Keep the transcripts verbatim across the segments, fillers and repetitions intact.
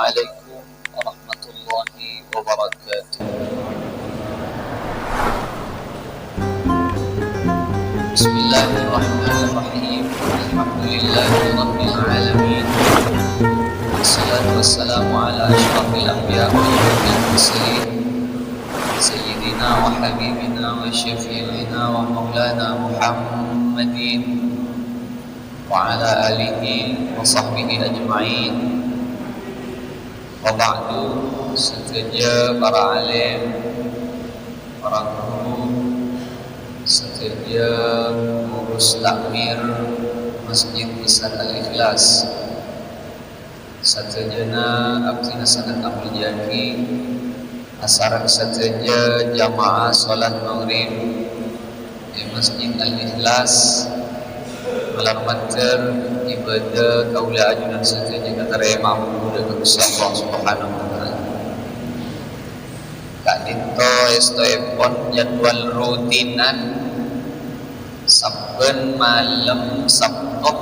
عليكم ورحمة الله وبركاته. بسم الله الرحمن الرحيم. الحمد لله رب العالمين. والصلاة والسلام على أشرف الأنبياء والمرسلين. سيدنا وحبيبنا وشفيعنا ومولانا محمد وعلى آله وصحبه أجمعين. Wa ba'du, sadhâjâ para alim, para guru, sadhâjâ pengurus takmir Masjid Besar Al-Ikhlas. Sadhâjâna abdhina sanget amoljâ'aghi, asareng sadhâjâ jamaah salat maghrib è Masjid Al-Ikhlas. Malar mandhâr ibâdâ kaulâ ajunan sadhâjâ èkatarèma ambu dhâ' Ghustè Allah Subhanahu wa Ta'ala. Ka'dinto èstoèpon jadwal rutinan sabbhân malem Sabtu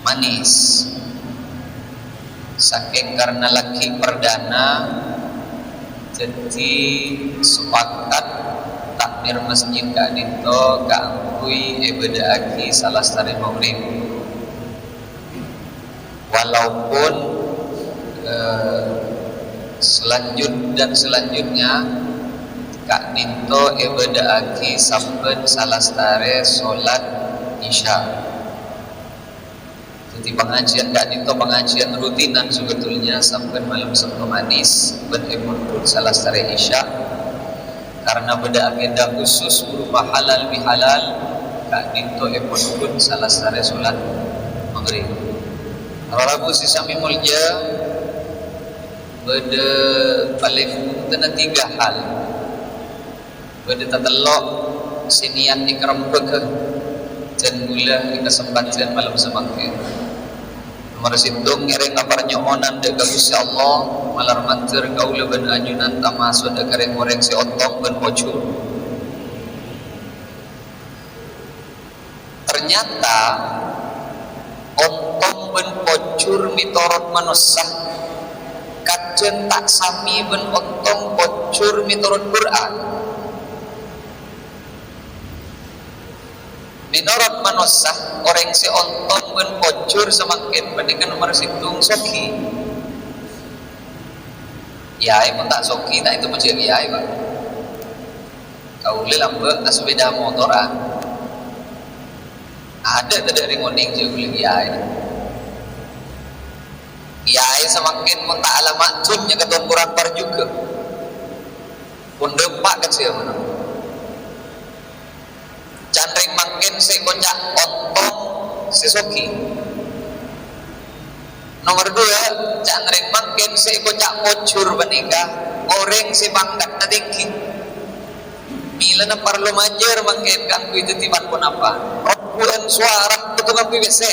manis. Sakèng karna laghi' perdana, dhâddhi sepakat takmir masjid ka'dinto kaangghuy èbâdâ'aghi salastarè maghrib. Walaupun, eh, selanjut dan selanjutnya ka'dinto èbâdâ'aghi sabbhân salastarè salat Isya. Dhâddhi, pangajiân ka'dinto pangajiân rutinan sebetulnya sabbhân malem Sabtu manis, bân èpondhut salastarè Isya, karna bâdâ agenda khusus berupa halal bihalal, ka'dinto èpondhut salastarè salat maghrib. Para rabu sè samè moljâ, bâdâ palèng bhunten tiga hal. Bâdâ tatello' sè niyat èkarembhâghâ jân ghulâ è kasempadhân malem samangkèn. Nomer sèttong, ngèrèng aparnyo'onan dhâ' ka Ghustè Allah, malar mandhâr kaulâ bân ajunan tamaso' dhâ' ka rèng-orèng sè ontong bân pojhur. Ternyata, ontong bân pojhur mètorot manossa, kadhâng ta' samè bân ontong pojhur mètorot Qur'an. Mènorot manossa, orèng sè ontong bân pojhur samangkèn panèka nomer sèttong soghi. Yâ, mon ta' soghi, ta' ètemmo jâ' yâ, Pak. Kaulâ lambâ' asepèda motoran. Adâ' tadâ' rèng onèng jâ' ghulâ kiyaè. Kiyaè samangkèn mon ta' alama' dhunnya katon korang parjhughâ. Pon dâpa' ka jhâmanna. Can rèng mangkèn sè èkoca' ontong sè soghi. Nomer duwâ', can rèng mangkèn sè èkoca' pojhur panèka orèng sè pangkaddhâ tèngghi. Mèlana parlo majâr mangkèn kaangghuy dhâddhi pan-ponapa. Robbhu'ân sowara kodhu ngangghuy pèssè.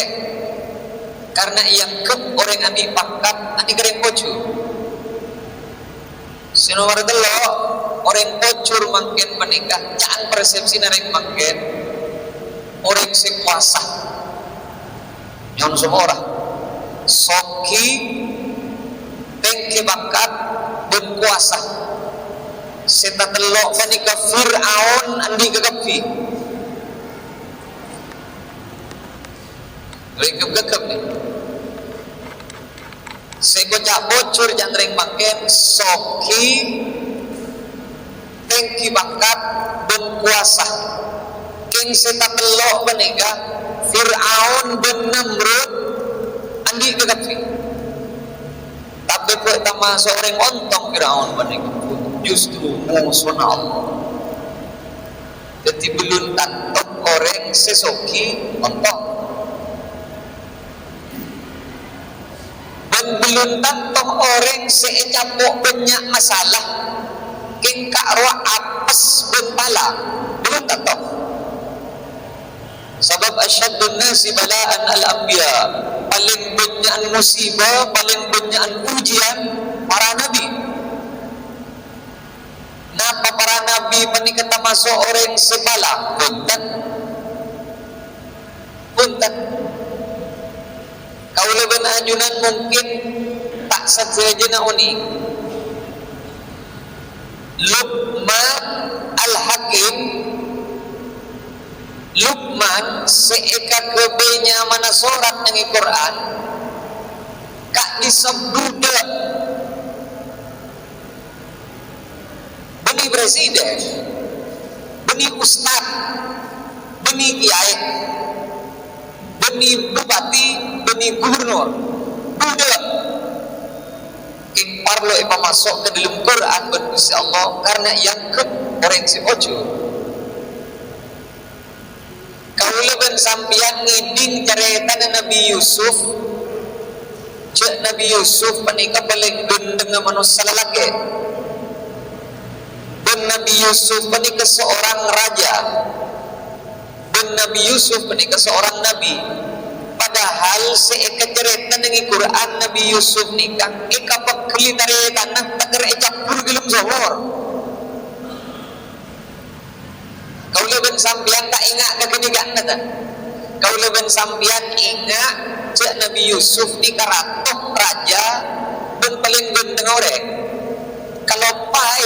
Karna èangghep orèng andi' pangkat, andi' ka rèng pojhur. Sè nomer tello', orèng pojhur mangkèn panèka, ca'an persepsina rèng mangkèn, orèng sè kowasa. Nyo'on sapora. Soghi, tèngghi pangkat, bân kowasa. Sè tatello' panèka Fir'aun andi' kakabbhi. Rèng ghâgghep nè. Sè èkoca' pojhur can rèng mangkèn, soghi, tèngghi pangkat, bân kowasa. Kèng sè tatello' panèka, Fir'aun bân Namrud andi' kakabbhi. Tapè bâ' tamaso' orèng ontong Fir'aun panèka, justru mosona Allah. Dhâddhi, bellun tanto orèng sè soghi ontong. Bân bellun tanto orèng sè ècapo' bânnya' masalah, kèng ka' rowa apes bân pala. Bellun tanto. Sabâb asyaddun nasi bala'an al-anbiya. Palèng bânnya'an musibâ, palèng bânnya'an ujian para nabbhi. Napa para nabbhi panèka tamaso' orèng sè pala? Bhunten. Bhunten. Kaulâ bân Ajunan mungkin ta' sadhâjâna onèng. Luqman Al-Hakim, Luqman sè èkaghâbây nyamana sorat neng è Qur'an, ka'dissa' budhâk. Bânnè presiden, bânnè ustad, bânnè kiyaè, bânnè bupati, bânnè gubernur, budhâk. Kèng parlo èpamaso' ka dâlem Qur'an bân Ghustè Allah karna èangghep orèng sè ojhur. Kaulâ bân sampèyan ngèdhing carètana Nabbhi Yusuf, jhâ' Nabbhi Yusuf panèka palèng ghântengnga manossa lalakè'. Bân Nabbhi Yusuf panèka seorang raja. Bân Nabbhi Yusuf panèka seorang nabbhi. Padahal sè èkacarèta neng è Qur'an Nabbhi Yusuf nèka èkapagghellè tarètanna, tèkèr ècabbhur ghâlem somor. Kaulâ bân sampèyan ta' enga' ka ghânèka, ta? Kaulâ bân sampèyan enga' jhâ' Nabbhi Yusuf nèka rato, raja, bân palèng ghântengnga orèng. Kaloppaè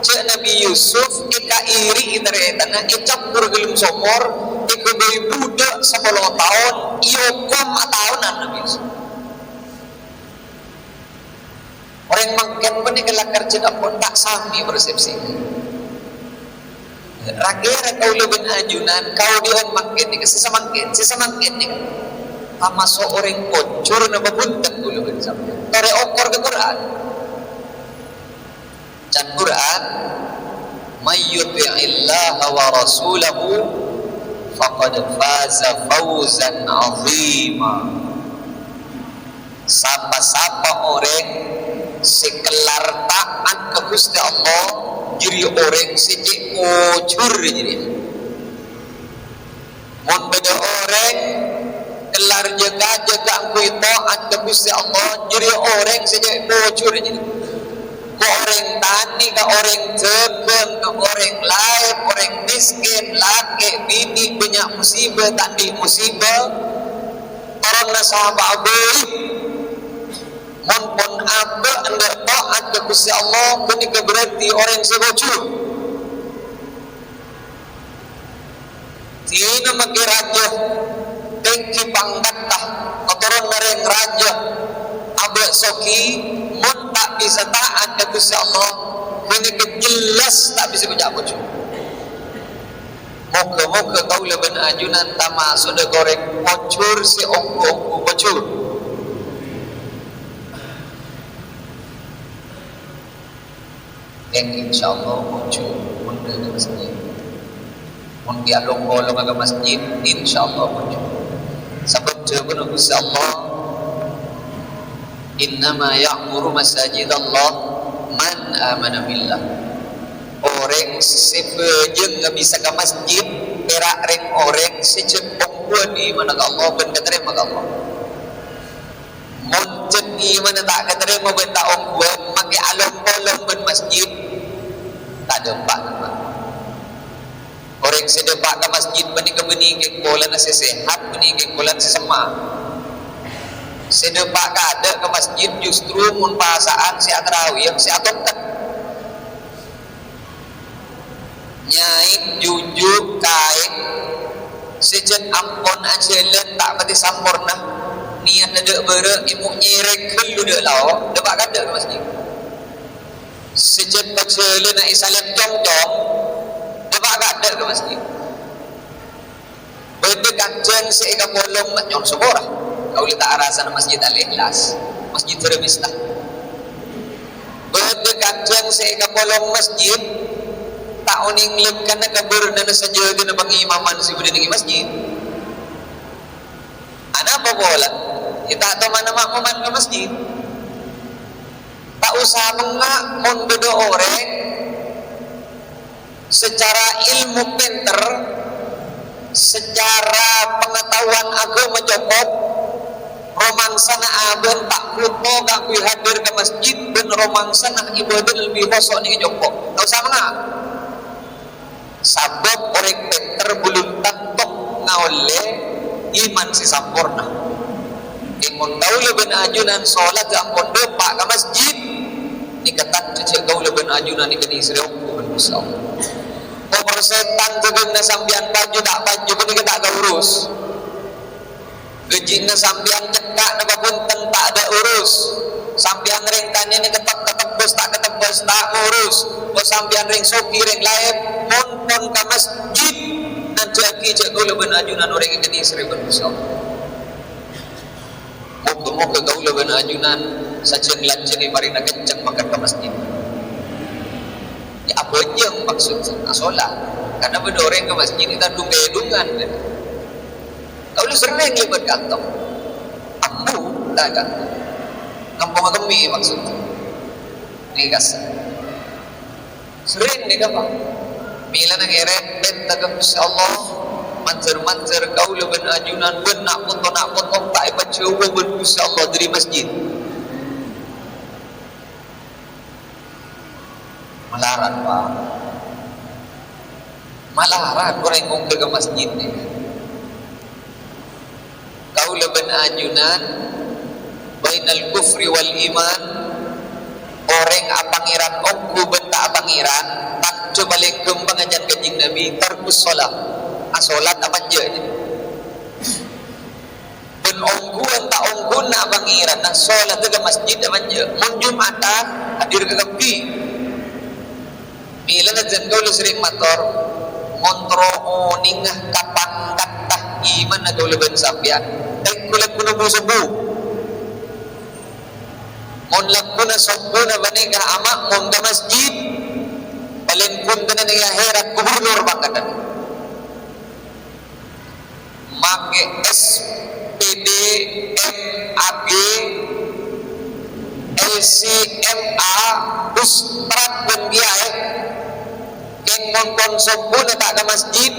jhâ' Nabbhi Yusuf èkairi'i tarètanna, ècabbhur ghâlem somor, èghâbây budhâk sapolo taon, èokom ataonan Nabbhi Yusuf. Orèng mangkèn panèka lakar jhâ' ampon ta' samè persepsina. Ra-kèra kaulâ bân ajunan, kaodi'ân mangkèn nèka, sè samangkèn, sè samangkèn nèka. Tamaso' orèng ojhur napa bhunten kaulâ bân sampèyan? Torè okor ka Qur'an. Can Qur'an, "May yuti'illaha wa rasulahu faqad faza fawzan 'azhima." Sapa-sapa orèng sè kellar taat ka Ghustè Allah, jârèya orèng sè cè' ojhur jârèya. Mon bâdâ orèng kellar jâ-kajâ kaangghuy taat ka Ghustè Allah, jârèya orèng sè cè' ojhur jârèya. Ko' orèng tanè, ka orèng dhâghâng, ka orèng laèp, orèng mèskèn, lakè', binè', bânnya' musibâ, ta' andi' musibâ, toronna sapa'a bhâi. Mon pon abâ' endâ' taat ka Ghustè Allah, ghânèka berarti orèng sè ojhur. Dinah makè rajâ, tèngghi pangkatta, katoronna rèng rajâ, abâ' soghi, mon ta' bisa taat ka Ghustè Allah, ghânèka jellas ta' bisa ngoca' ojhur. Moghâ-moghâ kaulâ bân ajunan tamaso' dhâ' orèng ojhur sè ongghu-ongghu ojhur. Kèng, insyaallah, ojhur mon dhâ' ka masjid. Mon ghi' along-polong ka masjid, insyaallah, ojhur. Sabâb dhâbuna Ghustè Allah, "Innama ya'muru masajidallah man amana billah." Orèng sè bhâjâng bisa ka masjid, pèra' rèng-orèng sè jhâ' ongghuwân imanna ka Allah bân katarèma ka Allah. Mon jhâ' imanna ta' katarèma bân ta' ongghuwân, makè along-polong bân masjid, ta' dâpa'-dâpa'. Orèng sè dâpa' ka masjid panèka bânnè kèng polana sè sehat, bânnè kèng polana sè semma'. Sè dâpa' kaadâ' ka masjid justru mon pasa'an sè atarawiyah, sè atongket. Nyait, juju', kaèng, sè jhân ampon ajhâlân ta' patè samporna, niyaddhâ dâ' bârâ' èmo' nyèrèk ghâllu dâ' lao', dâpa' kaadâ' ka masjid. Sè jhân pajhâlânna èsalèp congcong, dâpa' kaadâ' ka masjid. Bâdâ kadhâng sè èkapolong, nyo'on sapora. Kaulâ ta' arasana Masjid Al-Ikhlas, Masjid Darul Miftah. Bâdâ kadhâng sè èkapolong masjid, ta' onèng lèkana kabârâna sajâdâna pangimaman sè bâdâ nèng masjid. Anapa polana? Yâ ta' toman ma'-moman ka masjid. Ta' osa mengnga' mon bâdâ orèng secara ilmu pènter, secara pengetahuan agama cokop, romangsana abâ'na ta' buto kaangghuy hadir ka masjid bân romangsana ibâdâna lebbi khoso' nèng cokop. Ta' osa mengnga'. Sabâb orèng pènter belum tanto ngaollè iman sè samporna. Mon kaulâ bân ajunan sholat ampon dâpa' ka masjid, nèka tandhâ jhâ' kaulâ bân ajunan nèka èsèrè ongghu bân Ghustè Allah. Mon sètan dhâgângnga sampèyan paju ta' paju, panèka ta' kaurus. Ghâjina sampèyan cekka' napa bhunten ta' adâ' urus. Sampèyan rèng tanèna ketebbhâs ta' ketebbhâs ta' ngurus. Mon sampèyan rèng soghi rèng laèn, mon pon ka masjid, nandhâ'aghi jhâ' kaulâ bân ajunan orèng èkadhi sèrè bân Ghustè Allah. Moghâ-moghâ kaulâ bân ajunan sajân-lajân èparèngana kencèng mangkat ka masjid. Ya, abhâjâng maksod asolat. Karna bâdâ orèng ka masjid ètadhung-èdhungan. Kaulâ serrèng lèbât kantong. Ambu, ta' kantong. Kampongnga kemmè maksod. Nèka sè. Serrèng nèka, Pa'. Mèlana ngèrèng pènta ka Ghustè Allah, manjhâr-manjhâr kaulâ bân ajunan bân na' poto-na' poto ta' èpajhâuwâ bân Ghustè Allah dâri masjid. Malarat, Pa'. Malarat orèng ongghu ka masjid nèka. Kaulâ bân ajunan, bainal kufri wal iman, orèng apangèran ongghu bân ta' apangèran, tandhâ palèng ghâmpang ajhân Kanjeng Nabi, tarkus shalah, asolat apa enjâ'. Bân ongghu bân ta' ongghu na' apangèran, na' solat ka masjid apa enjâ'. Mon Jum'atan, hadir ka kabbhi. Mèlana dân kaulâ serrèng mator, mon terro onènga ka pangkatta imanna kaulâ bân sampèyan, tèngko lagghuna bu-sobbhu. Mon lagghuna sobbhuna panèka ama'mum ka masjid, palèng bhunten neng akhèrat gubernur pangkaddhâ. Makè S P D M A G, L C M A, ustad bân kiyaè, kèng mon pon sobbhuna ta' ka masjid,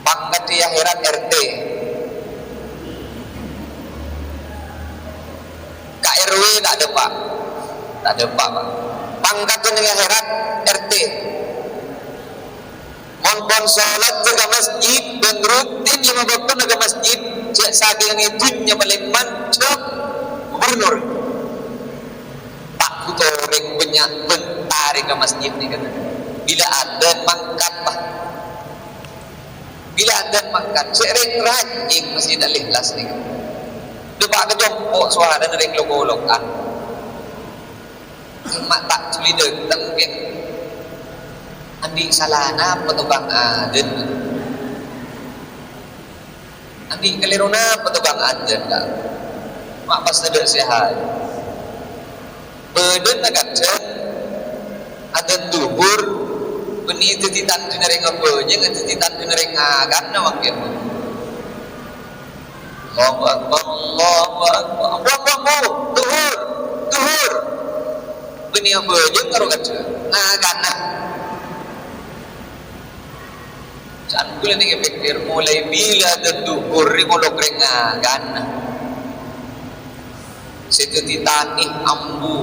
pangkaddhâ è akhèrat R T. Ka R W ta' dâpa'. Ta' dâpa', Pa'. Pangkaddhâ neng akhèrat R T. Mon pon solat ka masjid bân rutin lèma bâktona ka masjid, jhâ' sakèng è dhunnya palèng manjhâ gubernur. Ta' bhuto orèng bânnya' bân tarè ka masjid nèka. Bilâ adzan mangkat, Pa'. Bilâ adzan mangkat, sè rèng rajing Masjid Al-Ikhlas nèka. Dâpa' ka compo' sowarana rèng lo-kolokan. Ma' ta' dhuli dâteng, kèng. Andi' sala napa tokang adzan? Andi' kalèro napa tokang adzan, Ka'? Ma' pas tadâ' sè hadir. Bâdâna kadhâng adzan dhuhur, bânnè dhâddhi tandhâna rèng abhâjâng, dhâddhi tandhâna rèng ngakanna mangkèn. Allahu Akbar, Allahu Akbar. Ampon, ampon, ampon. Dhuhur, dhuhur. Bânnè abhâjâng karo kadhâng. Ngakanna. Can kaulâ nèka pèkkèr, molaè bilâ adzan dhuhur rè ngolok rèng ngakanna. Sè dhâddhi tanè ambu,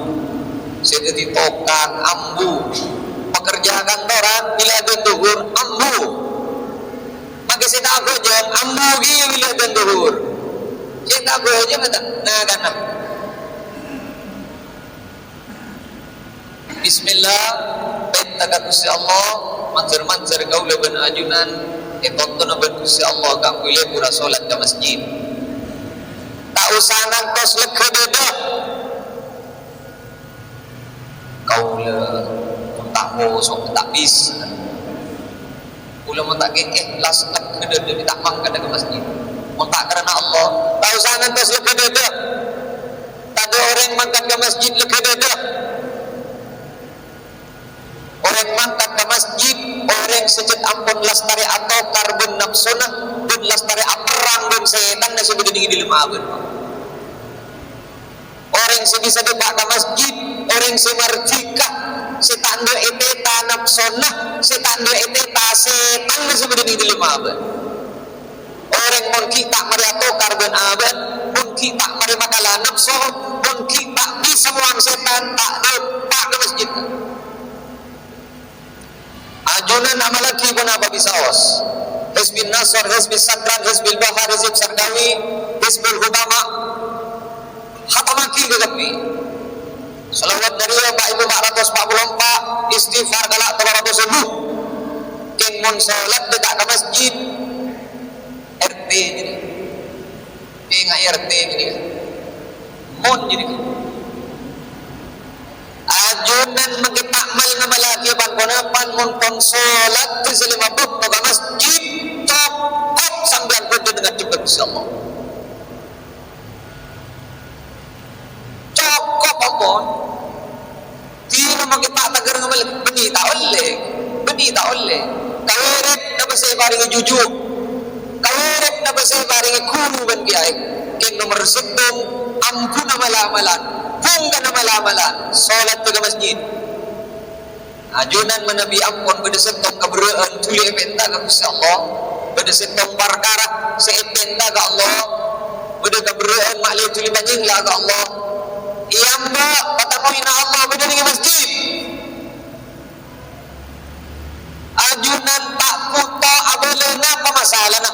sè dhâddhi tokang ambu, pekerja kantoran bilâ adzan dhuhur ambu. Makè sè ta' abhâjâng ambu kèya bilâ adzan dhuhur. Sè ta' abhâjâng ta' ngakanna. Bismillah, pènta ka Ghustè Allah, manjhâr-manjhâr kaulâ bân ajunan ètontona bân Ghustè Allah kaangghuy lebur asolat ka masjid. Ta' osa ngantos lega dâdâ. Kaulâ mon ta' kosong ta' bisa. Kaulâ mon ta' kè-, ikhlas lega dâdâ, ta' mangkat ka masjid. Mon ta' karana Allah, ta' osa ngantos lega dâdâ. Tadâ' orèng mangkat ka masjid lega dâdâ. Orèng mangkat ka masjid, orèng sè cè' ampon lastarè atokar bân napsona, bân lastarè aperrang bân sètanna sè bâdâ è dâlem abâ'. Orèng sè bisa dâpa' ka masjid, orèng sè mardika, sè ta' endâ' ètèta napsona, sè ta' endâ' ètèta sètanna sè bâdâ è dâlem abâ'. Orèng mon ghi' ta' marè atokar bân abâ', mon ghi' ta' marè makala napso, mon ghi' ta' bisa mowang sètan, ta' dâpa' ka masjid. Ajunan amallaghi ponapa bisaos. Hizbin Nasr, Hizbis Sakran, Hizbil Bahar, Hizib Sarkawi, Hizbul Hukama. Khatamaghi kakabbhi. Shalawat dhâri empa' èbu empa' ratos empa' polo empa', istighfar kala' tello ratos èbu. Kèng mon sholat dâ' ka masjid, R T jârèya. Èngaè R T ghânèka. Mon jârèya. Ajunan makè ta' mal-ngamallaghi pan-ponapa, mon pon sholat sè lèma bâkto ka masjid, cokop sampèyan bâdâ neng adhep Ghustè Allah. Cokop ampon. Dina makè ta' taghâr ngamallè, bânnè ta' ollè. Bânnè ta' ollè. Kawirit napa sè èparèngè juju'. Kawirit napa sè èparèngè ghuru bân kèyaè. Kèng nomer sèttong, ambuna mala-malan. Bhungkana mala-malan. Sholat jâgâ masjid. Ajunan manabi ampon bâdâ sèttong kaberrâ'ân dhuli èpènta ka Ghustè Allah, bâdâ sèttong parkara sè èpènta ka Allah, bâdâ kaberrâ'ân ma'lè dhuli panyèngla ka Allah, èamba' patamoyna Allah bâdâ neng masjid. Ajunan ta' buto abâlâ napa masalana.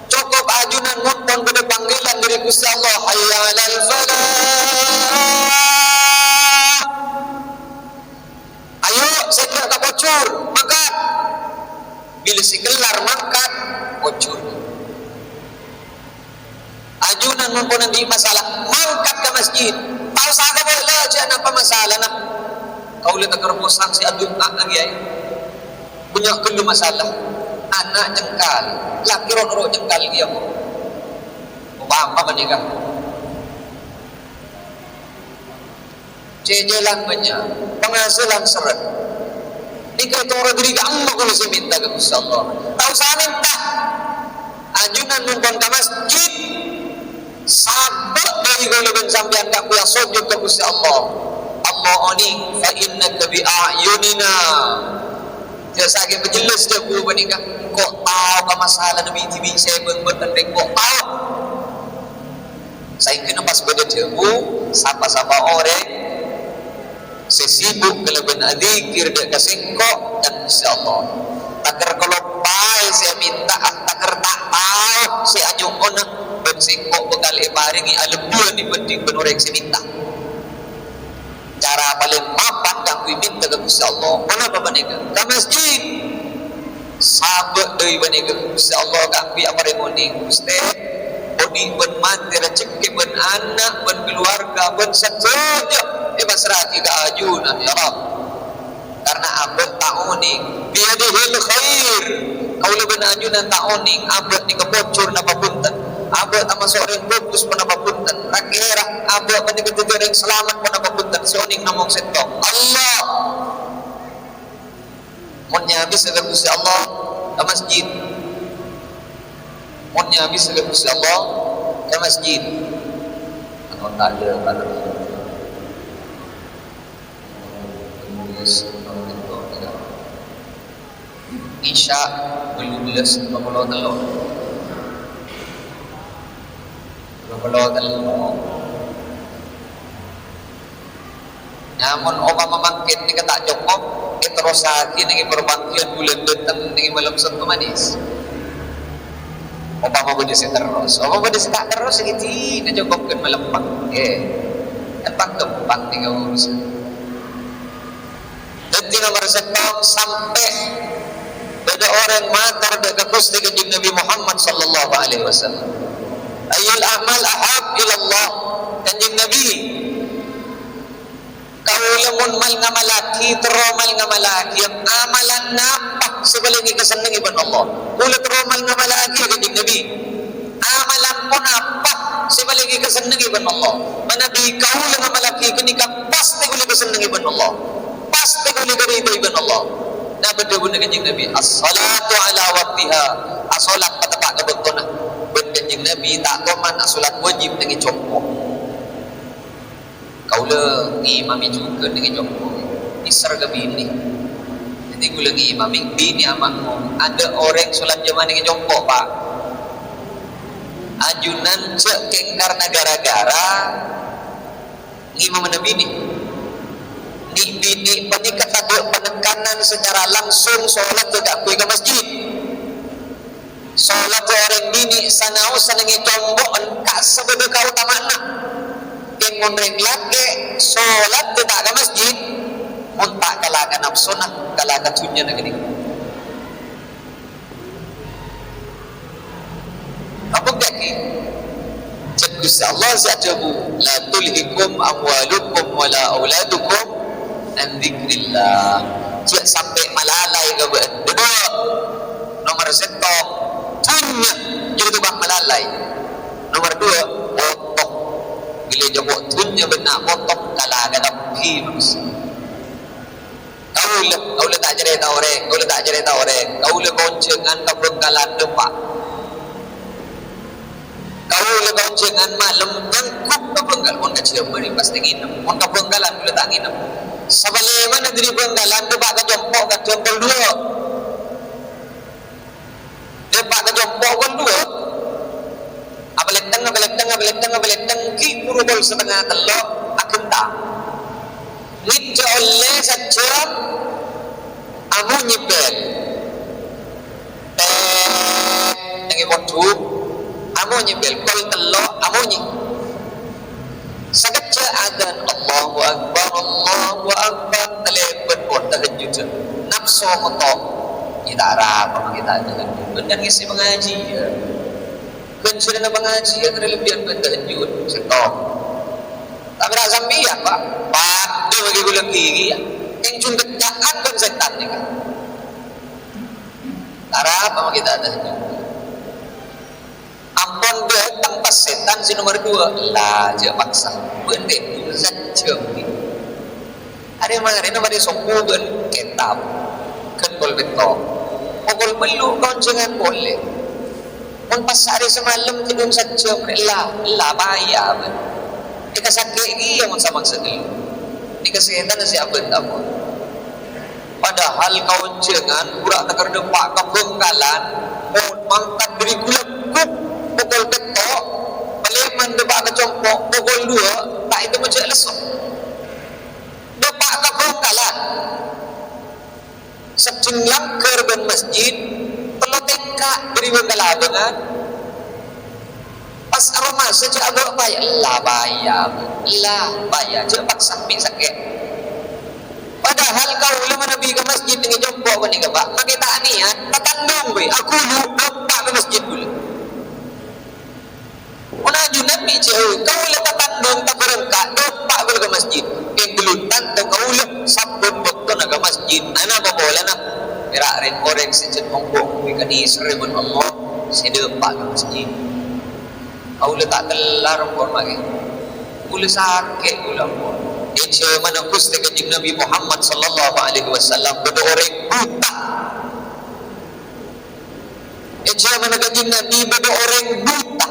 Cokop ajunan mon pon bâdâ panggilan dhâri Ghustè Allah, "Hayya 'alal falah." Ayo, sè enga' ka pojhur, mangkat. Bilâ sè kellar mangkat, pojhur. Ajunan mon pon andi' masalah, mangkat ka masjid. Ta' osa ka bâlâ, jhâ' napa masalana. Kaulâ taker posang sè adunta laghi, ayo. Bânnya' ghâllu masalah. Ana' cengkal, lakè ro'-noro' cengkal kèya, Bu. Apa-apa panèka. Cècèlan bânnya', panghasilan serrè. Nèka toro' dhâri ka'emma kaulâ sè mènta ka Ghustè Allah. Ta' osa mènta. Ajunan mon pon ka masjid, sabâ' dhâri kaulâ bân sampèyan kabbhi asojud ka Ghustè Allah. Allah onèng, "Fa innaka bi a'yunina." Jhâ' sakèng pajellès dhâbu panèka, engko' tao ka masalana bi'-dhibi' sè bân-bân rèng engko' tao. Saèngghâna pas bâdâ dhâbu, sapa-sapa orèng sè sibuk kalabân adzikir dâ' ka sèngko' kan, insyaallah. Taker kaloppaè sè mènta'a, taker ta' tao sè anyo'ona, bân sèngko' bhâkal èparèngè alebbiyân èbhândhing bân orèng sè mènta. Cara palèng mapan kaangghuy mènta ka Ghustè Allah, ponapa panèka? Ka masjid. Sabâ' dhâri panèka, Ghustè Allah kaangghuy aparèng onèng, Ghustè. Odi' bân matè, rajhekkè bân ana' bân kaluwarga bân sadhâjâ èpassra'aghi ka ajunan, ya Rabb. Karna abâ' ta' onèng, biyadihil khair. Kaulâ bân ajunan ta' onèng, abâ' nèka pojhur napa bhunten. Abâ' tamaso' orèng bhâghus ponapa bhunten. Ra-kèra abâ' panèka dhâddhi orèng salamet ponapa bhunten. Sè onèng namong sèttong, Allah. Mon nyabis ka Ghustè Allah, ka masjid. Mon nyabis ka Ghustè Allah, ka masjid. Atau tak ada, tak ada. Isya bâllu bellâs lima puluh tello'. Lima puluh tello'. Namong opama mangkèn nèka ta' cokop, èterrossaghi nèng è parpangghiyân bulân dâteng nèng è malem Sabtu Manis. Opama bâdâ sè terros, opama bâdâ sè ta' terros, ghi' dinah cokop ghân malem pangghiyân. Kan pangghempang nèka urusan. Dhâddhi nomer sèttong, sampè' bâdâ orèng mator dâ' ka Ghustè Kanjeng Nabi Muhammad sallallahu alaihi wasallam. Ayyul a'mal ahab ilallah? Kanjeng Nabi, kaulâ mon mal-ngamallaghi, terro mal-ngamallaghi, amalan napa sè palèng èkasennengngè bân Allah? Kaulâ terro mal-ngamallaghi, Kanjeng Nabi. Amalan ponapa sè palèng èkasennengngè bân Allah? Manabi kaulâ ngamallaghi ghânèka, pastè kaulâ èkasennengngè bân Allah. Pastè kaulâ èkaridhoi bân Allah. Napa dhâbuna Kanjeng Nabi? "As-shalatu ala waqtiha." Asholat pateppa' ka bâktona. Bân Kanjeng Nabi ta' toman asholat wajib nèng è compo'. Kaulâ ngimami jhughân nèng è compo'. Nèser ka binè. Dhâddhi kaulâ ngimami, binè amakmum. Adâ' orèng sholat jamaah nèng è compo', Pak. Ajunan jhâ' kèng karna gara-gara ngimamana binè. Nè'-binè' panèka tadâ' panekanan secara langsung sholat jâ' kaangghuy ka masjid. Sholat orèng binè' sanaossa nèngè compo'en ka'assa bâdâ kaotama'anna. Kèng mon rèng lakè' sholat jâ' ta' ka masjid, mon ta' kala ka napsona, kala ka dhunnyana ghânèka. Apa kakè? Ca'na Ghustè Allah sè adhâbu, "La tulhikum amwalukum wala auladukum an dzikrillah." Jhâ' sampè' malalai ka bâ'na. Dubâ', nomer sèttong, dhunnya, jârèya tobâ malalai. Nomer duwâ', potong. Bilâ ècompo' dhunnya bân na' potong, kala ka kabbhi manossa. Kaulâ, kaulâ ta' carèta orèng, kaulâ ta' carèta orèng. Kaulâ konjhângan ka Bhângkalan dâpa'. Kaulâ konjhângan malem nyanggup ka Bhângkal-, mon ka Jhâbâ rèng pastè ngènep. Mon ka Bhângkalan kaulâ ta' ngènep. Sapalèmana dâri Bhângkalan dâpa' ka compo' kadhâng kol duwâ'. Dâpa' ka compo' kol duwâ'. Apalèttèng, apalèttèng, apalèttèng, apalèttèng, ghi' buru kol satengnga tello' aghenta. Ngèdhâ ollè sajjhâm, amonyè bel. Tèt, nèngè pondhuk, amonyè bel. Kol tello', amonyè. Sakejjhâ' adzan, "Allahu Akbar, Allahu Akbar," talèbât pon tahajjudhân. Napso ngoto', "Ghi' ta' arapa ma' ghi' ta' tahajjud. Bân kan ngèssè pangajiyân. Ghânjhârânna pangajiyân rè-lebbiyân bân tahajjud." Sèttong. Tapè ra' sampèyan, Pak. Padâ bâgi kaulâ ghi' kèya. Kèng jhung kecca'an bân sètan nèka. Ta' arapa ma' ghi' ta' tahajjud. Ampon dâteng pas sètan sè nomer duwâ', la jhâ' paksa. Bâ'na dhing sajjhâm ghi. Arè marèna marè sombhu bân kètab. Ghân pokol pètto'. Pokol tello' konjhângan polè. Mon pas arè samalem tèdung sajjhâm rè, la, la bâjâ bân. Nèka sakè' kèya mon samaksa tello'. Nèka sètanna sè abânta pon. Padahal kaonjhângan ghurâ' tèkèr dâpa' ka Bhângkalan, mon mangkat dâri Ghulâ Ghup pokol pètto', palèman dâpa' ka compo' pokol duwâ', ta' ètemmo jhâ' lesso. Dâpa' ka Bhângkalan, seddhing langghâr bân masjid, tello tèngka' dâri Bhângkal abângan. Pas aromasa jhâ' abâ' bhâi, ella bhâi, ella bhâi, jhâ' paksa mè' sakè'. Padahal kaulâ manabi ka masjid nèng è compo' panèka, Pak, makè ta' niyat, tatandhung bhâi, aghulu, dâpa' ka masjid ghulâ. Mon ajunan mè' jhâ', kaulâ tatandhung, taberrângka', dâpa' ghulâ ka masjid. Kèng ghâllu tanto kaulâ sabbhân bâktona ka masjid. Anapa polana? Pèra' rèng-orèng sè jhât ompo' kaḍisèrrè bân Allah sè dâpa' ka masjid. Kaulâ ta' kellar ampon, Pak. Kaulâ sakè' kaulâ ampon. È jhâmanna Ghustè Kanjeng Nabi Muhammad sallallahu alaihi wasallam bâdâ orèng buta. È jhâmanna Kanjeng Nabi bâdâ orèng buta.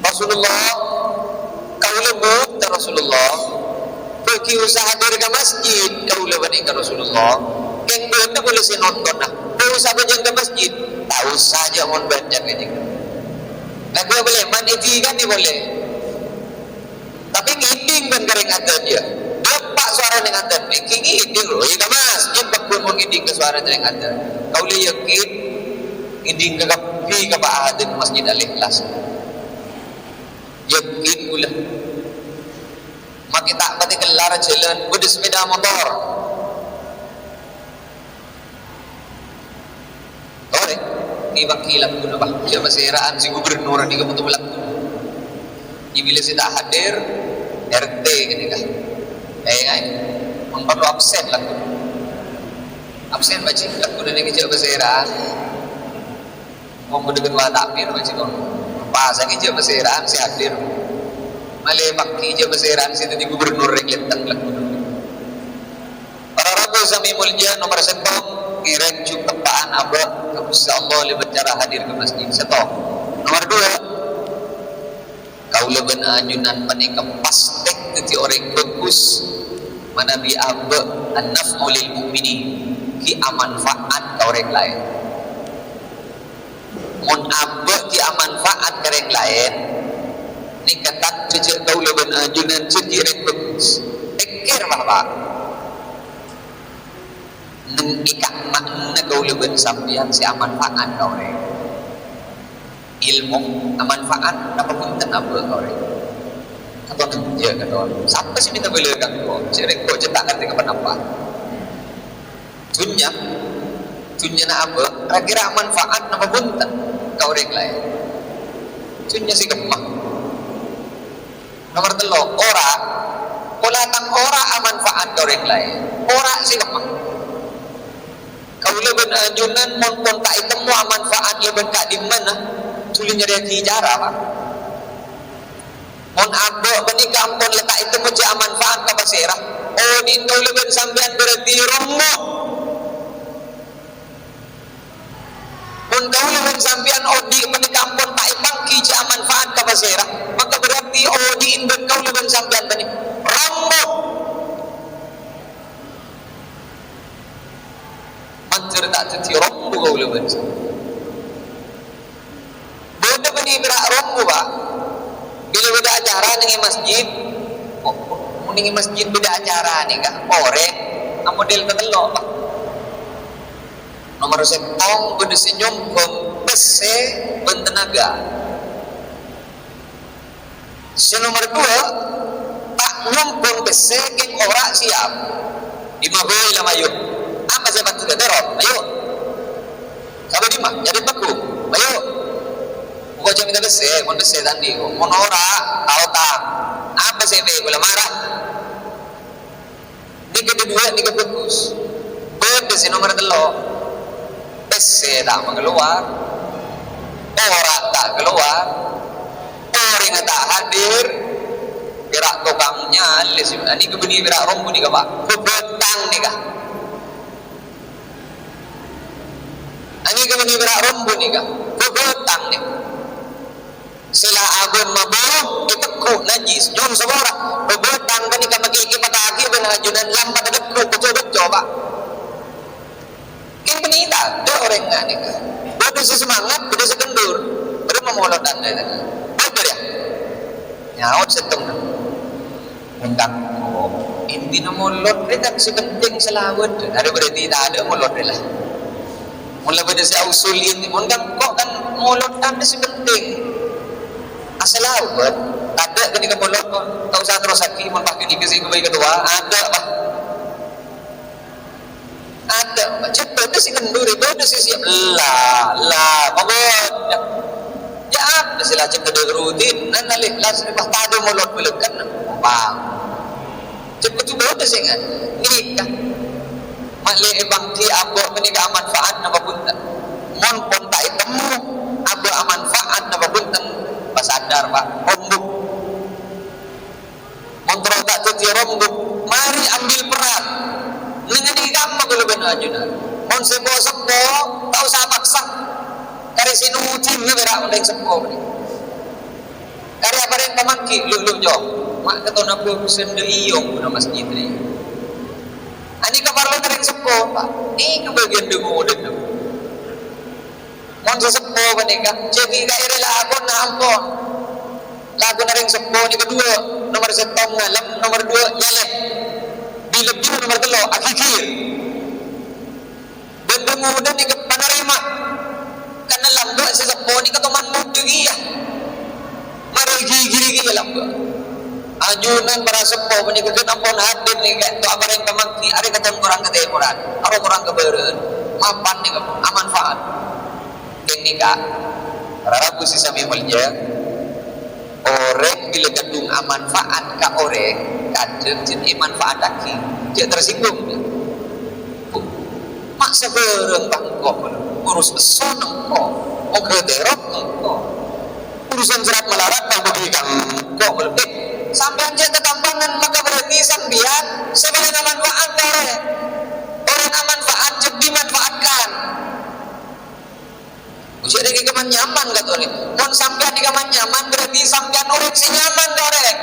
"Rasulullah, kaulâ buta, Rasulullah. Bâgi usaha hadir ka masjid, kaulâ bânnè ka Rasulullah. Kèng bâdâ polè sè nontonna. Bâ' usaha bânjhâng ka masjid." "Ta' osa jhâ' mon bânjhâng, Kanjeng." Lagghu' polè, man èdhi kan polè. Tapè ngèdhing bân ka rèng adzân, yâ. Dâpa' sowarana rèng adzân, ènggi ngèdhing, lho, yâ, ka masjid, paggun mon ngèdhing ka sowarana rèng adzân. Kaulâ yakin, ngèdhing ka kabbhi ka Pak Hadir Masjid Al-Ikhlas. Yakin kaulâ. Makè ta' patè kellar jhâlân, bâdâ sepeda motor. Torè, è bâkto lagghuna, Pak. Jhâ' pasèra'an sè gubernur nèka motor lagghuna. Bilâ sè ta' hadir, R T ghânèka. Eh, ai. Mon parlo absen lagghuna. Absen, Pak Ji, lagghuna nèka jhâ' pasèra'an. Mon bâdâ ketua takmir, Pak Ji, kon. Pas nèka jhâ' pasèra'an sè hadir. Malè paghi jhâ' pasèra'an sè dhâddhi gubernur rèng lèntèng lagghuna. Para rabu sami molja, nomer sèttong, ngèrèng jhung teppa'an abâ' ka Ghustè Allah lèbât cara hadir ka masjid. Sèttong. Nomer duwâ', kaulâ bân ajunan panèka pastè dhâddhi orèng bhâghus manabi abâ' an-naf'u lil mu'minin, ghi' amanfa'at ka orèng laèn. Mon abâ' ghi' amanfa'at ka rèng laèn, nèka tandhâ jhâ' kaulâ bân ajunan jhâddhi rèng bhâghus. Tèng Kèr, Pak, Pak. Neng è ka'emma'anna kaulâ bân sampèyan sè amanfa'at ka orèng. Ilmu amanfa'at napa bhunten abâ' ka orèng? Katon enjâ', katon. Sapa sè mènta bâlâ ka engko'? Jhâ' rèng engko' jhâ' ta' ngartè ka ponapa. Dhunnya, dhunnyana abâ', ra-kèra amanfa'at napa bhunten ka orèng laèn? Dhunnya sè kemma. Nomer tello', ora. Pola tang ora amanfa'at ka orèng laèn. Ora sè kemma. Kaulâ bân ajunan mon pon ta' ètemmo amanfa'at lèbân ka'dimmana, dhuli nyarèyaghi cara, Pak. Mon abâ' panèka ampon la ta' ètemmo jhâ' amanfa'at ka pasèra, odi'in kaulâ bân sampèyan berarti rombo. Mon kaulâ bân sampèyan odi' panèka ampon ta' èpangghi jhâ' amanfa'at ka pasèra, maka berarti odi'in bân kaulâ bân sampèyan panèka rombo. Mandhâr ta' dhâddhi rombo kaulâ bân sampèyan. Bâdâ bânnè pèra' rombo, Pak. Bilâ bâdâ acara neng è masjid, oh, mon neng è masjid bâdâ acara nèka, orèng amodel tatello', Pak. Nomer sèttong bâdâ sè nyombhâng pèssè bân tenaga. Sè nomer duwâ', ta' nyombhâng pèssè kèng ora siap. Dimma bhâi la mayu. Apa sè èpatèdhâ terro? Mayu. Sabâ dimma? Nyarè pagghung. Mayu. Engko' jhâ' mènta pèssè, mon pèssè ta' andi'. Mon ora, ta' otang. Apa sè èpè kaulâ mara? Nèka duwâ' nèka bhâghus. Bâdâ sè nomer tello'. Pèssè ta' makalowar. Ora ta' kalowar. Orèngnga ta' hadir. Pèra' tokang nyalè sè nèka bânnè pèra' rombo nèka, Pak. Bhâbhâtang nèka. Anèka bânnè pèra' rombo nèka. Bhâbhâtang nèka. Sè la abâ' mabârâ ètegghu' najjhis, nyo'on sapora. Bhâbhâtang panèka makè èkèpattaghi bân ajunan lampadhâ tegghu', becco-becco, Pak. Kèng panèka tadâ' orèng nganèka. Bâdâ sè semangat, bâdâ sè kendur. Bâdâ mamolodhân rèya. Bâdâ, yâ? Nyaot sèttong. Mon engko', intina molod rè kan sè penting salawat. Arè berarti tadâ' molod rè la. Mon la bâdâ sè ausul inti, mon engko' kan molod kan sè penting. Asalawat, tadâ' ghânèka molod, ta' osa terrossaghi, mon pas ghânèka sè èghâbây ketua, adâ', Pak. Adâ', Pak, jhâ' bâdâ sè kenduri, bâdâ sè siap. La, la, mabâdâ. Jhâ' apa sè la jhâ' bâdâ rutin, nan alè la sè pas tadâ' molod bâlâkkan. Bang. Jhâ' kodhu bâdâ sè nga-, nèka. Ma'lè èpangghi abâ' panèka amanfa'at napa bhunten. Mon pon ta' ètemmo abâ' amanfa'at napa bhunten, pasadar, Pak. Rombo. Mon terro ta' dhâddhiyâ rombo, marè ambil peran. Neng andi' kamma kaulâ bân ajunan. Mon seppo-seppo, ta' osa paksa. Karè sè nodhing la pèra' orèng seppo. Karè aparèng pamangghi, lu, lu, Jo. Ma' katona bhâghusan dâ' iyong buna masjid rè. Anèka parlo orèng seppo, Pak. Nèka bâgiyân dâ' ngodâna. Mon sè seppo panèka, jhâ' ghi' kaèrè lakona ampon. Lakona rèng seppo nèka duwâ', nomer sèttong ngalem, nomer duwâ' nyalè. Bilâ-bilâ nomer tello' aghigir. Bân bhungudhân nèka panarèma. Karna lambâ' sè seppo nèka toman modâ kèya. Marè ghighiri kèya lambâ'. Ajunan para seppo panèka ghân ampon hadir nèka, to' aparèng pamangghi, arè katèmorang katèmoran, aro korang kabârâ'ân. Mapan nèka, amanfa'at. Kèng nèka, para rabu sè samè molja, orèng bilâ kadhung amanfa'at ka orèng, kadhâng jhâ' èmanfa'attaghi, jhâ' tersinggung. Bu, ma' sabârâng bân engko', urus esson engko', moghâ terro engko'. Urusan serat malarat bân budi ka engko'. Eh, sampèyan jhâ' tatampangan, maka berarti sampèyan sè palèng amanfa'at ka orèng. Orèng amanfa'at jhâ' dimanfa'atkan. Jhâ' rèng è kamma nyaman, katanya. Mon sampèyan è kamma nyaman, berarti sampèyan orèng sè nyaman ka orèng.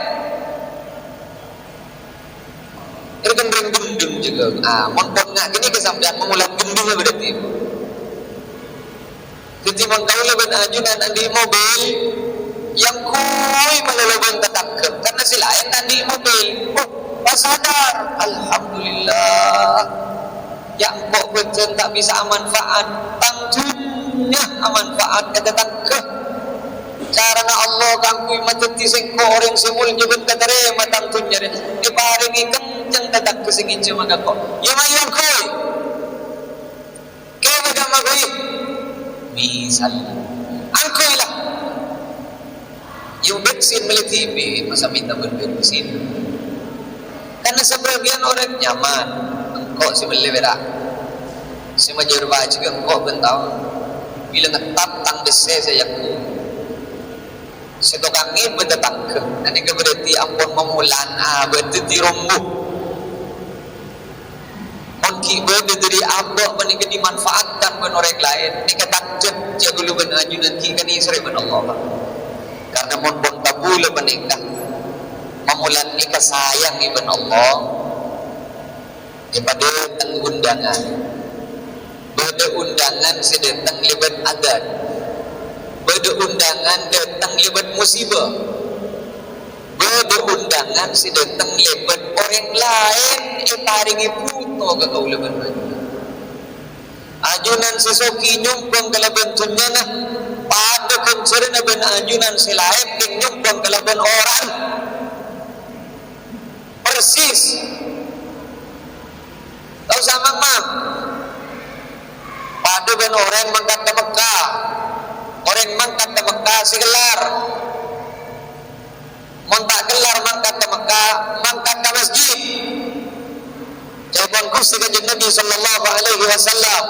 Rèng-orèng gendeng jâgâ. Ah, mon pon nga' ghânèka sampèyan mamolana gendeng berarti. Dhâddhi mon kaulâ bân ajunan andi' mobil, èyangghuy malolo bân tatangghâ, karna sè laèn andi' mobil. Oh, Pas sadar, "Alhamdulillah, ya engko' bâdân ta' bisa amanfa'at, tang dhunnya amanfa'at ka tatangghâ." Carana Allah kaangghuy madhâddhi sèngko' orèng sè molja bân katarèma tang dhunnya rè, èparèngè kencèng tatangghâ sè ngènjhâma ka engko'. Ya mayu engko'. Kèng bâdâ magoyi. Misal. Engko' la. Yâ, bensin mellè dhibi', masa mènta bân bensin. Karena sebagian orang nyaman, engko' sè mellè pèra'. Sè majâr bâjhi engko' bân taon. Bilâ ngettap tang bessè sè yâ engko'. Sè tokangngè bân tatangghâ. Ghânèka berarti ampon mamolan, ah, berarti rombu. Mon ghi' bâdâ dhâri abâ' panèka dimanfaatkan bân orèng laèn, nèka tajjhât jhâ' ghulâ bân ajunan ghi' kanèserrè bân Allah. Karna mon pon tabulâ panèka, mamolan èkasayangè bân Allah, èpadâteng undangan. Bâdâ undangan sè dâteng lèbât adat. Bâdâ undangan dâteng lèbât musibah. Bâdâ undangan sè dâteng lèbât orèng laèn èparèngè bhuto ka kaulâ bân ajunan. Ajunan sè soghi nyombhâng kalabân dhunnyana, padâ ghânjhârânna bân ajunan sè laèn kèng nyombhâng kalabân ora'na. Persis. Ta' osa mang-mang. Padâ bân orèng mangkat ka Mekkah. Orèng mangkat ka Mekkah sè kellar. Mon ta' kellar mangkat ka Mekkah, mangkat ka masjid. Ca'èpon Ghustè Kanjeng Nabi sallallahu alaihi wasallam,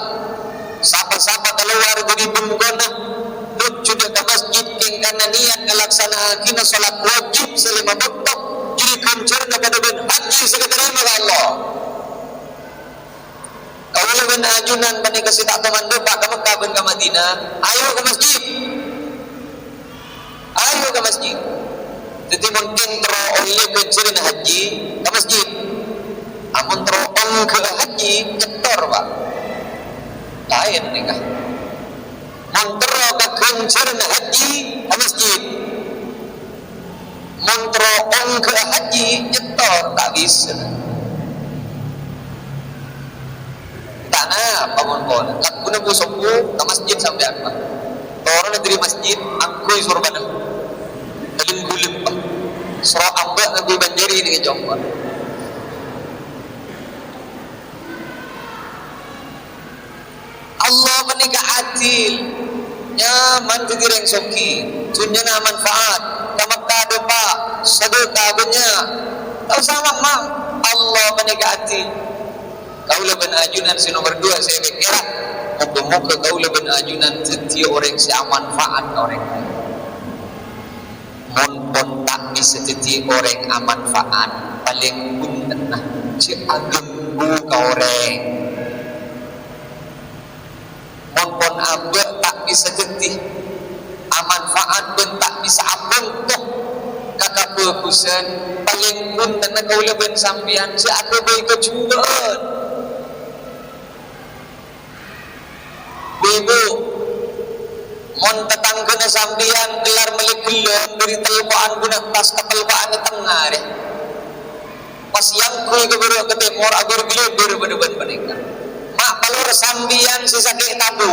sapa-sapa kalowar dhâri bengkona, nojjhu dâ' ka masjid kèng karna niyat ngalaksana'aghina salat wajib sè lèma bâkto, jârèya ghânjhârânna padâ bân hajji sè ètarèma ka Allah. Kaulâ bân ajunan panèka sè ta' toman dâpa' ka Mekkah bân ka Madinah, ayo ka masjid. Ayo ka masjid. Dhâddhi, mon kèng terro ollè ghânjhârânna hajji, ka masjid. Amon terro èngghâ'â hajji, nyèttor, Pak. Laèn nèka. Mon terro ka ghânjhârânna hajji, ka masjid. Mon terro èngghâ'â hajji, nyèttor, ta' bisa. Ta' napa mon pon. Lagghuna bu-sobbhu ka masjid sampèyan, Pak. Toronna dhâri masjid, angghuy sorbhâna. Kalèng-ghulèng, Pak. Soro amba' ngangghuy banjari nèng è compa'. Allah panèka adil. Nyaman dhâddhi rèng soghi. Dhunnyana manfaat. Ka Mekkah dâpa'. Sadhâka bânnya'. Ta' osa mang-mang. Allah panèka adil. Kaulâ bân ajunan sè nomer duwâ' sè èpèkkèra, moghâ-moghâ kaulâ bân ajunan dhâddhiyâ orèng sè amanfaat ka orèng laèn. Mon pon ta' bisa dhâddhi orèng amanfaat, palèng bhunten, jhâ' aghânggu ka orèng. Mon pon abâ' ta' bisa dhâddhi amanfaat bân ta' bisa abhânto ka kabhâghusân, palèng bhuntenna kaulâ bân sampèyan sè aghâbây kajhubâ'ân. Bu-ibu, mon tatangghâna sampèyan kellar mellè ghellâ' dhâri tello'an ghuna tas ka tello'an è tengnga rè. Pas èangghuy ka bârâ' ka tèmor, aghâr-ghâlâbâr bâdâ bân panèka. Ma' palor sampèyan sè sakè' tabu,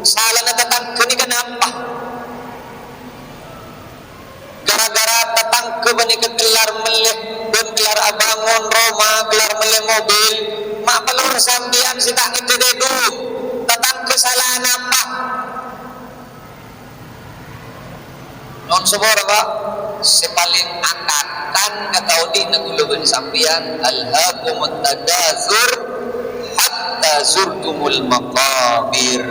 salana tatangghâ nèka napa? Gara-gara tatangghâ panèka kellar mellè, bân kellar abângon roma, kellar mellè mobil, ma' palor sampèyan sè ta' ngèdhâ tèdung. Tatangghâ sala napa? Non sapora, Pak, sè palèng akatan ka kaodi'na kaulâ bân sampèyan, "Alhaakumut takatsur hatta zurtumul maqabir."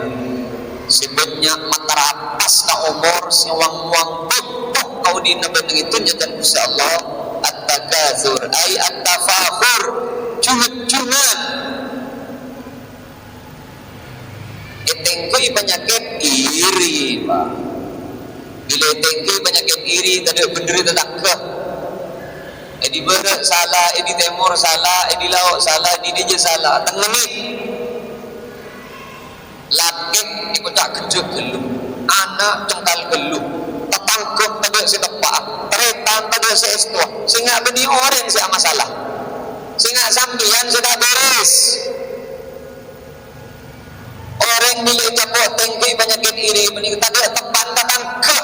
Sè bânnya' matarapas ka omor, sè wang-wang bâkto kaodi'na bân neng è dhunnya, dan insyaallah at-takatsur, ai at-tafakhur, jung-jungan. Ètèngghuy panyakèt iri, Pak. Bilâ ètèngghuy panyakèt iri, tadâ' bhendherrâ tatangghâ. È dhi bârâ' sala, è dhi tèmor sala, è dhi lao' sala, è dhi dâjâ sala. Tengngemmè. Lakè èkoca' ghânjhâ' ghâllu. Ana' cengkal ghâllu. Tatangghâ tadâ' sè teppa'a. Tarètan tadâ' sè èstowa. Sè nga' bânnè Sampèyan sè amasalah. Sènga' sampèyan sè ta' bherres. Orèng bilâ ècapo' tèngghi panyakèt iri panèka tadâ' teppa'na tatangghâ.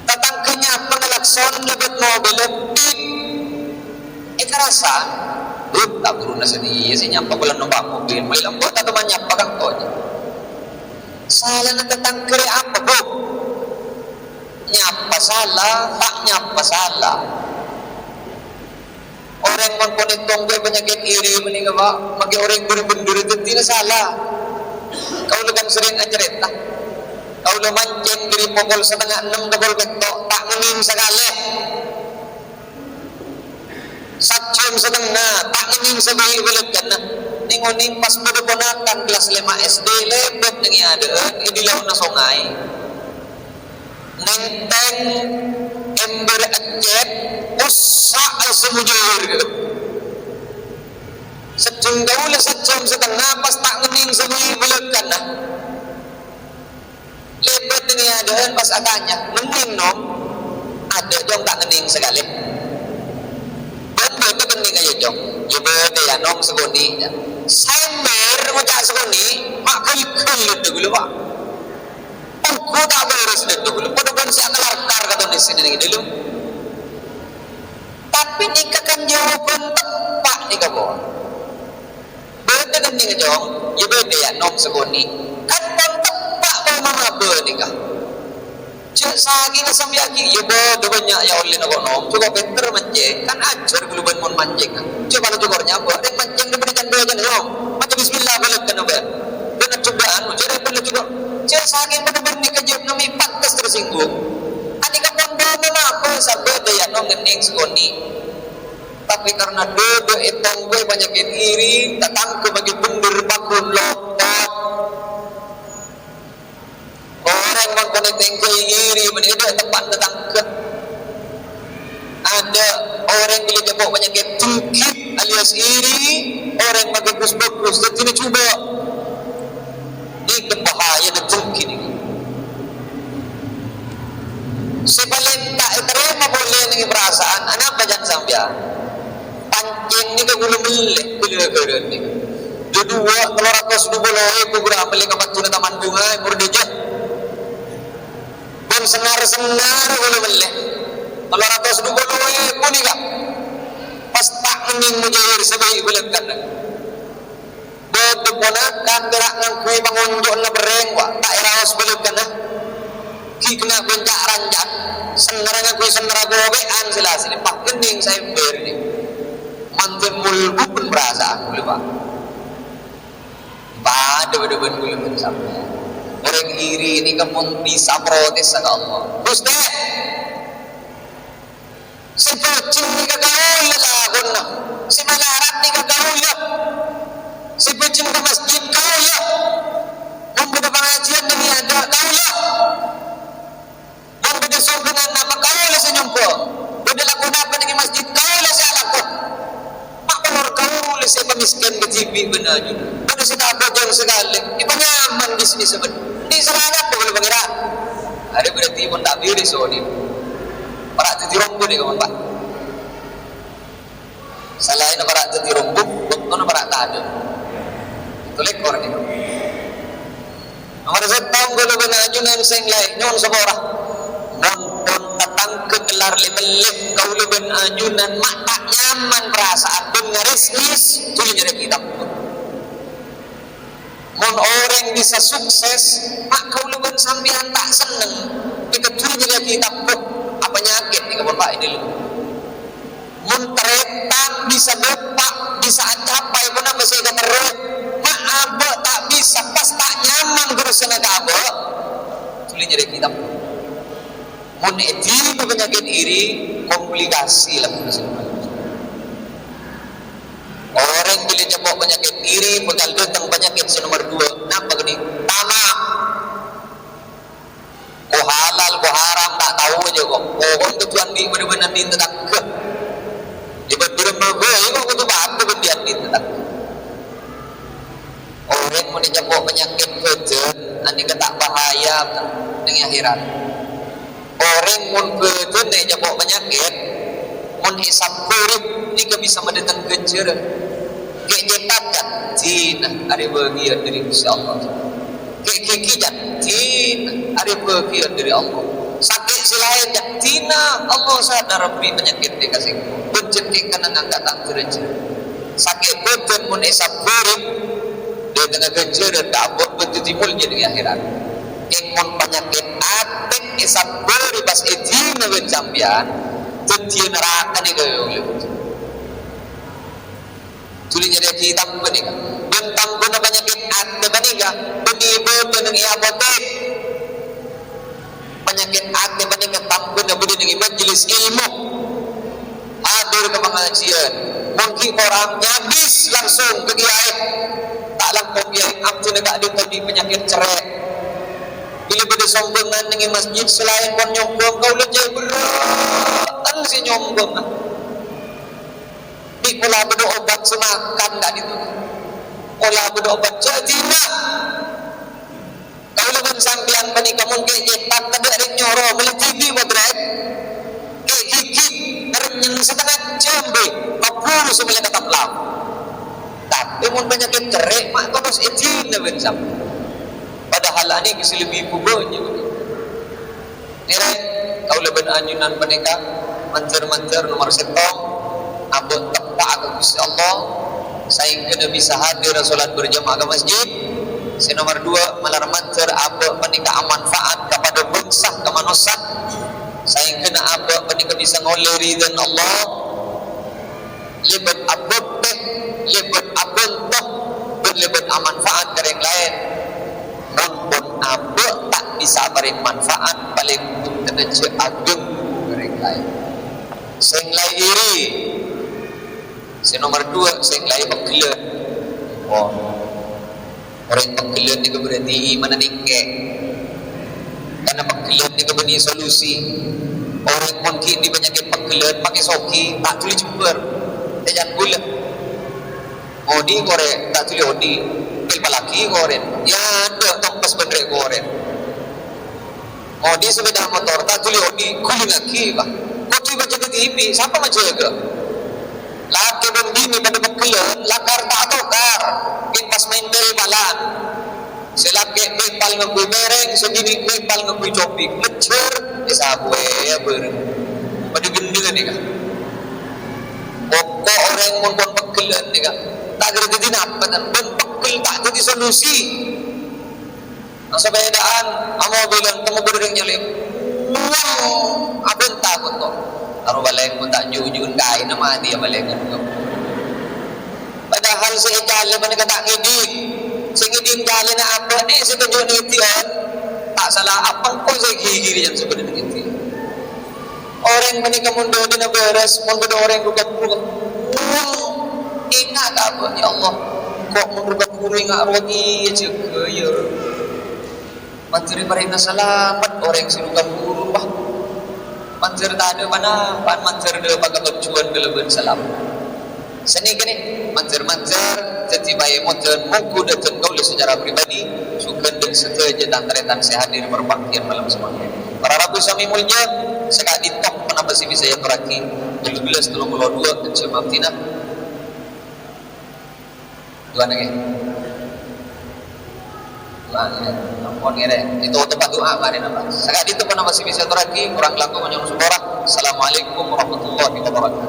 Tatangghâ nyapana lakson lèbât mobilla, tit. Èkarasa, "Duh, ta' buru nasènèya sè nyapa, polana nompa' mobil, molaè lambâ' ta' toman nyapa ka'dinto." Salana tatangghâ rèya apa, Bu? Nyapa sala, ta' nyapa sala. Orèng mon ponèko ngangghuy panyakèt iri panèka, Pak, makè orèng bhender-bhender dhâddhina sala. Kaulâ kan serrèng acarèta. Kaulâ mancèng dâri pokol satengnga ennem ka pokol pètto', ta' ngennèng sakalè. Sajjhâm satengnga, ta' ngennèng sakalè bâlâkana. Nèng-onèng pas bâdâ ponakan kellas lèma' S D lèbât nèng è adâ'ân, è dâlâmma songay. Nèntèng ember ècèt, ossa' sè mojâr. Sajjhâm kaulâ sajjhâm satengnga pas ta' ngennèng sè bâlâkana. Lèbât nèng è adâ'ân pas atanya, "Ngennèng, Nom?" "Adâ', Cong, ta' ngennèng sakalè." "Bâ'na bâdâ ngennèng, yâ, Cong?" "Yâ bâdâ, yâ, Nom, sakonè', yâ." Saèmber ngoca' sakonè', ma' ghâl-ghâl dhâddhi kaulâ, Pak. Ongghu ta' bherres dhâddhi kaulâ, padâ bân sè akal-arkar katon è sènè nèng è dâlem. Tapè nèka kan jâwâbhân teppa' nèka, pon. "Bâdâ ngennèng, Cong?" "Yâ bâdâ, yâ, Nom, sakonè'." Kan pon teppa' pon mabâ nèka. Jhâ' sakènga sampèyan ghi', "Yâ bâdâ bânnya', yâ, ollèna ko', Nom. Cokop pènter mancèng. Kan ajhâr kaulâ bân mon mancèng, kan. Jhâ' pala cokor nyabâ. Rèng mancèng dâ' bâdâ can-bâcana, Nom. Maca bismillah bâlâkana bân. Bân ajhubâ'ân, jhâ' rèng bân la cokor." Jhâ' sakèng padâ bân nèka jhâ' namè pantes tersinggung. Anèka pon bâdâ mabâ, "Sè bâdâ, yâ, Nom, ngennèng sakonè'." Tapè karna dâdâ ètongghuy panyakèt iri, tatangghâ makè bhender pagghun lopot. Orèng mangkonè tèngghi iri, mending dâ' teppa'na tatangghâ. Adâ' orèng bilâ ècapo' panyakèt jengghit alias iri, orèng makè gus-bhâghus, dhâddhina jhubâ'. Nèka bahayana jengghit nèka. Sè palèng ta' ètarèma polè nèng parasaan, anapa can sampèyan? Pancèng nèka kaulâ mellè, bilâ ghârân nèka. Dâduwâ' tello ratos dupolo èbu, kaulâ mellè ka padduna Taman Bunga, Purdaja. Bân sennar-sennar kaulâ mellè. Tello ratos dupolo èbu nèka. Pas ta' ngennèng mojâr sè bhâi bâlâkana. Bâdâ ponakan pèra' ngangghuy pangonco'na perrèng, wa, ta' èraos bâlâkana. Ghi' kènè' bân ca'-ranca'an, sennarra ngangghuy sennarra kobè'an sè la-, sè la pas ngennèng saèmber nèka. Mangkèn molbuk bân parasaan kaulâ, Pak. Padâ-padâ bân kaulâ bân sampèyan. Orèng iri nèka mon bisa protes ka Allah. "Ghustè, sè bhâjing nèka kaulâ lakona, sè malarat nèka kaulâ, sè bhâjing ka masjid kaulâ, mon bâdâ pangajiyân nèng è adâ' kaulâ, mon bâdâ sombhângan napa kaulâ sè nyombhâng, bâdâ lako napa nèng è masjid kaulâ sè alako." Ma' molor kaulâ sè pamèskèn kadhibi' bân ajunan. Bâdâ sè ta' abhâjâng sakalè, èpanyaman bisnissa bân. Nèng sè napa kaulâ Pangèran? Arèya berarti pon ta' bèrès, so, nèng. Para' dhâddhi rombu nèka, Pak. Salaènna para' dhâddhi rombu, bâktona para' tadâ'. Tolèkor nèka. Nomor sèttong, kaulâ bân ajunan sè laèn, nyo'on sapora. Mon pon tatangghâ kellar lè-mellè, kaulâ bân ajunan ma' ta' nyaman parasaan bân ngarèsngès, dhuli nyarè kitab. Mon orèng bisa sukses, ma' kaulâ bân sampèyan ta' senneng, èkaddhu nyarè kitab, apanyakèt nèka pon, Pak, è dâlem. Mon tarètan bisa dâpa', bisa acapai ponapa sè èkaterro, ma' abâ' ta' bisa, pas ta' nyaman ghuru sè nèka abâ', dhuli nyarè kitab. Mon èdhibi' panyakèt iri, komplikasi la. Orèng bilâ ècapo' panyakèt iri bhâkal dâteng panyakèt sè nomor dua. Napa kènè'? Tama'. Ko halal, ko haram, ta' tao jâ, ko. Pokokna kodhu andi' bân-bân andi' tatangghâ. È bâdâ bârâmma bhâi, ko kodhu padâ bân andi' tatangghâ. Orèng mon ècapo' panyakèt bhâdhân, anèka ta' bahaya, Pak, nèng è akhèrat. Orèng mon bhâdhânna ècapo' panyakèt, Mon èsabbhâri, nèka bisa madhâteng ghânjhârân. Kè' cèpat, jhâ' dinah arè bâgiyân dhâri Ghustè Allah. Kè' ghighi, jhâ' dinah arè bâgiyân dhâri Allah. Sakè' sè laèn, jhâ' dinah Allah sè ngarepè panyakèt nèka sèngko'. Bân jhâ' kè' kennengngan ka tang ghânjhârân. Sakè' bhâdhân mon èsabbhâri, dhâtengnga ghânjhârân ka abâ' bân dhâddhi molja è akhèrat. Kèng mon panyakèt atè èsabbhâri pas èdina bân sampèyan, dhâddhiyâ naraka nèka, ya Allah. Dhuli nyarèyaghi tambhâ nèka. Bân tambhâna panyakèt atè panèka bânnè bâdâ neng è apotek. Panyakèt atè panèka tambhâna bâdâ neng è majelis ilmu. Hadir ka pangajiân. Mon ghi' korang, nyabis langsung ka kiyaè. Ta' langkong kiyaè, abdhina ka'dinto andi' panyakèt cerrè'. Bilâ bâdâ sombhângan neng è masjid, sè laèn pon nyombhâng, kaulâ cè' berrâ'ân sè nyombhâng. Bi' pola bâdâ obat sè makan ka'dinto. Pola bâdâ obat jhâ' dinah. Kaulâ bân sampèyan panèka mon kè' cèpat tadâ' rèng nyoro mellè TV, Pak Drat. Kè' ghighi, ngerenyeng satengnga jam, bhâi, maburu sè mellè ka taplang. Tapè mon panyakèt cerrè', ma' terros èdina bân sampèyan. Padahal anèka sè lebbi bhubhânya. Ngèrèng, kaulâ bân ajunan panèka, mandhâr-mandhâr nomer sèttong, abâ' teppa'a ka Ghustè Allah, saèngghâna bisa hadir salat berjamaah ka masjid. Sè nomer duwâ', malar mandhâr abâ' panèka amanfaat kapadâ bhângsa ka manossa, saèngghâna abâ' panèka bisa ngollè ridhâna Allah. Lèbât abhâktè, lèbât abhânto, bân lèbât amanfaat ka rèng laèn. Mon pon abâ' ta' bisa aparèng manfaat, palèng bhunten jhâ' aghânggu ka rèng laèn. Sè laè iri. Sè nomer duwâ', sè laè pegghellân. Oh. Orèng pegghellân nèka berarti imanna nèngkè. Karna pegghellân nèka bânnè solusi. Orèng mon ghi' andi' panyakèt pegghellân, makè soghi, ta' dhuli jembhâr. Tèjhân ghulâ. Odi' korè, ta' dhuli odi'. Tel palagi korè. Ya, adâ' tompes bân rè' korè. Odi' sepeda motor, ta' dhuli odi', ghulingngaghi, Pak. Kodhu majâgâ TV, sapa majâgâ? Lakè bân binè padâ pegghellân, lakar ta' atokar, kèng pas maèn bal-balan. Sè lakè' bal-bal ngangghuy pèrèng, sè binè' bal-bal ngangghuy copik, mèjjhâr, èsabbuwâ bhâreng. Padâ ghendhângan nèka. Pokok orèng mon pon pegghellân nèka, ta' kèra dhâddhi napa, tan, bân pegghel ta' dhâddhi solusi. Asapèdaan, amobilan, temmo bâdâ rèng nyalip. Wah, abânta koto. Karo palèng mon ta' ju'-ju'en kaèna matè ya palèng. Padahal sè ècalè panèka ta' ngèdhing. Sè ngèdhing calèna abâ' nè sè toju' nèdhi'ân. Ta' sala apa engko' sè ghighiri jhân sè bâdâ nèdhi'ân. Orèng panèka mon dhâddhina bârâs, mon bâdâ orèng ru-ghâburu, wah, enga' ka abâ', "Ya Allah, engko' mon ru-ghâburu enga' rowa kèya jâgâ, ya." Mandhâr èparèngana salamet orèng sè ru-ghâburu, wah. Mandhâr tadâ' pa-napa, mandhâr dâpa' ka tojjhuwân kalabân salamet. Sanèka nè, mandhâr-mandhâr dhâddhi paèmodhân mongghu dâteng kaulâ sacara pribadi, jhughân dâ' sadhâjâ tan-tarètan sè hadir parpangghiyân malem samangkèn. Para rabu sami molja, saka'dinto ponapa sè bisa èatorraghi, tello bellâs tello polo duwâ' jam abdhina. Duwâ' nèka. Duwâ' nèka. Ampon ngèrèng. Ètotop du'a marèna, Pak. Saka'dinto ponapa sè bisa èatorraghi, korang langkong nyo'on sapora. Assalamualaikum warahmatullahi wabarakatuh.